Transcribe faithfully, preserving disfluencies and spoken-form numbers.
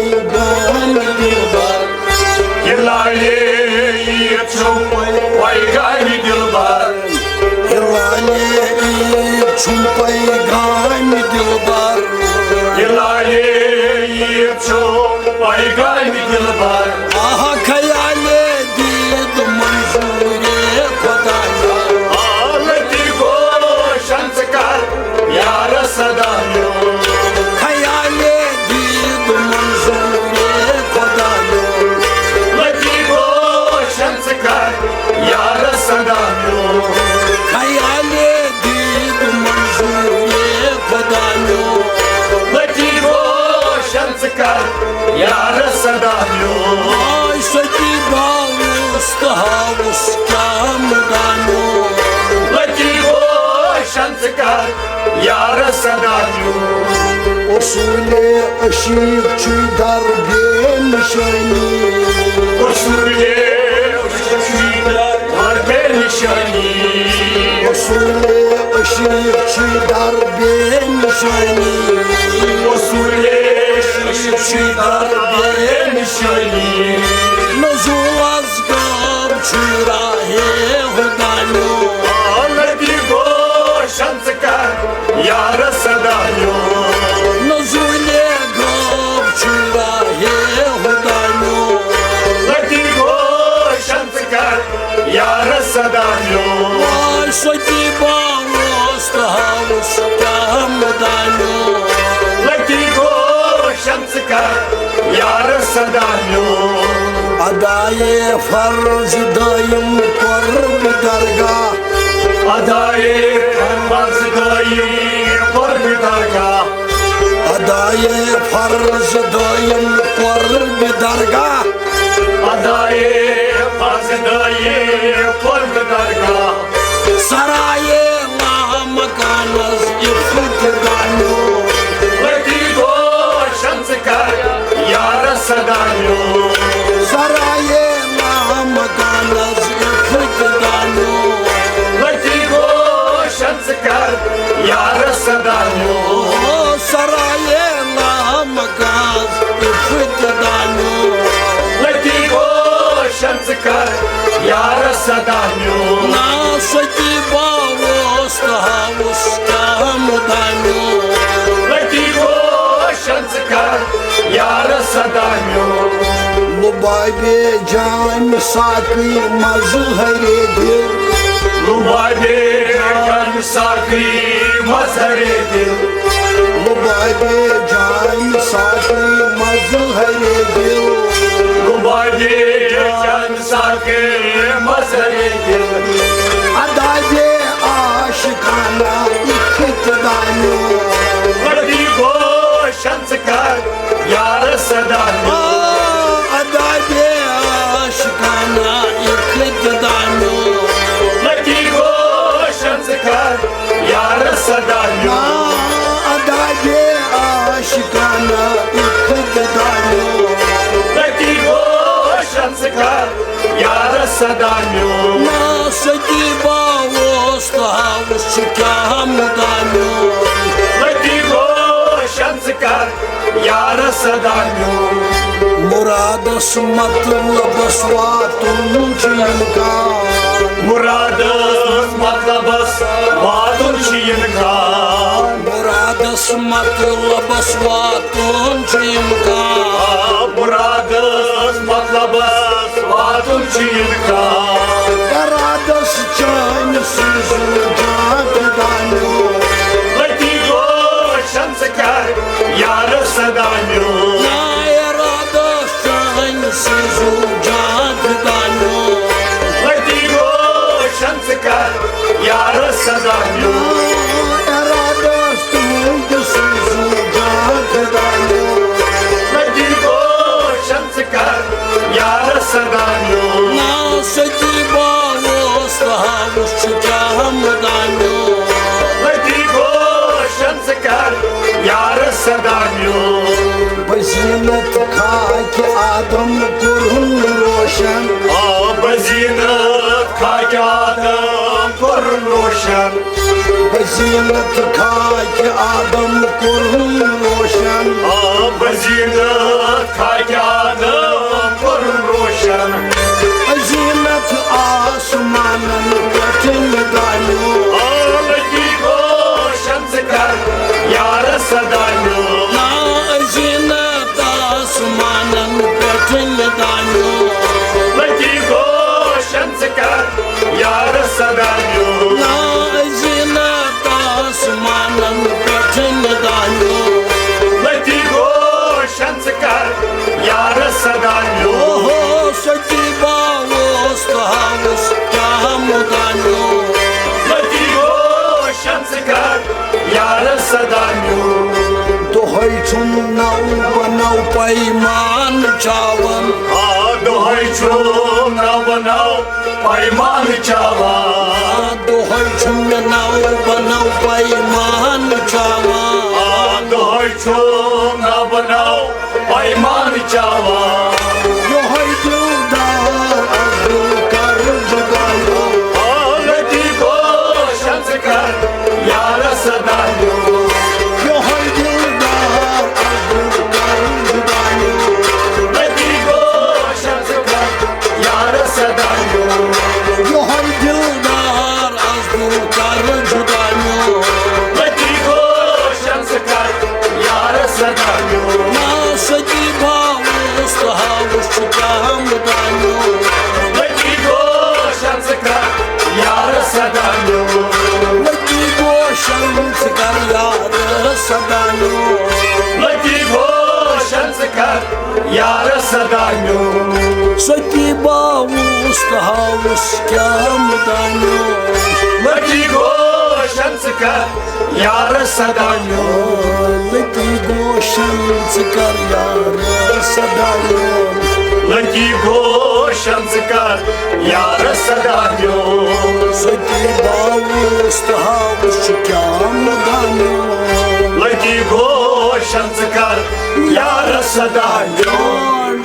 گامہِ دِلبر۔ یہِ لالے عیٖد چھُم پیغامِ دِلبر۔ یہِ لالے عیٖد چھُم پیغامِ دِلبر۔ یہِ لالے عیٖد چھُم پیغامِ دِلبر۔ آہا خیالے دید منظورے خدایا۔ آ لتی گوشن ژٕ کر یارس صدا میون۔ خیالے دید منظورے خدا میون۔ لتی گوشن ژٕ کر یارس صدا میون۔ خیالے دید منظورے خدا میون۔ لتی گوشن ژٕ کر یارس صدا میون۔ آے ستی باوس تہٕ ہاوس کیٛاہ مُدا میون۔ لتی گوشن ژٕ کر یارس صدا میون۔ اصوٗلِ عشیٖق چھُے در بے نِشٲنی۔ اصوٗلِ عشیٖق چھُے در بے نِشٲنی۔ اصوٗلِ عشیٖق چھُے در بے نِشٲنی۔ اصوٗلِ عشیٖق چھُے در بے نِشٲنی۔ نزولس غٲب چھُے راہے ہُدا میون۔ آ لتی گوشن ژٕ کر یارس صدا میون۔ نزولِ غٲب چھُے راہے ہُدا میون۔ لتی گوشن ژٕ کر یارس صدا میون۔ آے ستی باوس تہٕ ہاوس کیٛاہ مُدا میون۔ لتی گوشن ژٕ کر یارس صدا میون۔ ادایے فرض دٲیِم قرب درگاہ۔ ادایے فرض دٲیِم قرب درگاہ۔ ادایے فرض دٲیِم قرب درگاہ۔ ادایے فرض دٲیِم قرب درگاہ۔ سرایے لامکانس افتدا میون۔ لتی گوشن ژٕ کر یارس صدا میون۔ سرایے لامکانس افتدا میون۔ لتی گوشن ژٕ کر یارس صدا میون۔ او سرایے لامکانس افتدا میون۔ لتی گوشن ژٕ کر یارس صدا میون۔ نا ستی باوس تہٕ ہاوس کیٛاہ مُدا میون۔ لتی گوشن ژٕ کر یارس صدا میون۔ لبابے جام ساقی مظہرِ دل۔ لبابے جام ساقی مظہرِ دل۔ لبابے جام ساقی مظہرِ دل۔ لبابے جام ساقی مظہرِ دل۔ ادایے عاشقانہ افتدا میون۔ لتی گوشن ژٕ کر یارس صدا میون۔ ادایے عاشقانہ افتدا میون۔ لتی گوشن ژٕ کر یارس صدا میون۔ ادایے عاشقانہ افتدا میون۔ لتی گوشن ژٕ کر یارس صدا میون۔ نا ستی باوس تہٕ ہاوس چھُ کیٛاہ مُدا میون۔ لتی گوشن ژٕ کر یارس صدا میون۔ مرادس مطلبس واتُن چھُ امکان۔ مرادس مطلبس واتُن چھُ امکان۔ مرادس مطلبس واتُن چھُ امکان۔ آ، مرادس مطلبس واتُن چھُ امکان۔ ارادس چٲنۍ سوٗزِو جان فدا میون۔ لتی گوشن ژٕ کر یارس صدا میون۔ نا ارادس چٲنۍ سوٗزِو جان فدا میون۔ لتی گوشن ژٕ کر یارس صدا میون۔ ارادس تُہُنٛد سوٗزِو جان فدا میون۔ لتی گوشن ژٕ کر یارس صدا میون۔ نا ستی باوس تہٕ ہاوس چھُ کیٛاہ مُدا میون۔ لتی گوشن ژٕ کر یارس صدا میون۔ بزینت خاکِ آدم کوٚرُن روشن۔ آ بزینت خاکِ آدم کوٚرُن روشن۔ بزینت خاکِ آدم کوٚرُن روشن۔ آ بزینت خاکیانہٕ کوٚرُن روشن۔ زینت آسمانن پٮ۪ٹھ دانیو۔ آ، لٔگی گوشن ژٕ کر یارس دانیو۔ نا زینت آسمانن پٮ۪ٹھ دانیو۔ لٔگی گوشن ژٕ کر یارس دانیو۔ نا زینت آسمانن پٮ۪ٹھ دانیو۔ لٔگی گوشن ژٕ کر یارس دانیو۔ اوہو، سچی باوس تہٕ ہاوس کیٛاہ مُدانیو۔ لٔگی گوشن ژٕ کر یارس دانیو۔ دۄہے چھُم نو بنو پیمان چاوان۔ آ، دۄہے چھُم نو بنو پیمان چاوان۔ آ، دۄہے چھُم نو بنو پیمان چاوان۔ آ، دۄہے چھُم نو بنو پیمان چاوان۔ یوہے دلدار عبدالکر جدایو۔ آ، لٔگی گوشن ژٕ کر یارس دانیو۔ یوہے دلدار عبدالکر جدایو۔ لٔگی گوشن ژٕ کر یارس دانیو۔ یوہے دلدار عبدالکر جدایو۔ لٔگی گوشن ژٕ کر یارس دانیو۔ نا سچی باوس تہٕ ہاوس چھُ کیٛاہ مُدانیو۔ لٔگی گوشن ژٕ کر یارس دانیو۔ لٔگی گوشن ژٕ کر یارس دانیو۔ لٔگی گوشن ژٕ کر یارس دانیو۔ سچی باوس تہٕ ہاوس کیٛاہ مُدانیو۔ لٔگی گوشن ژٕ کر یارس دانیو۔ لٔگی گوشن ژٕ کر یارس دانیو۔ لٔگی گوشن ژٕ کر یارس دانیو۔ سچی باوس تہٕ ہاوس چھُ کیٛاہ مُدانیو۔ لٔگی گوشن ژٕ کر یارس دانیو۔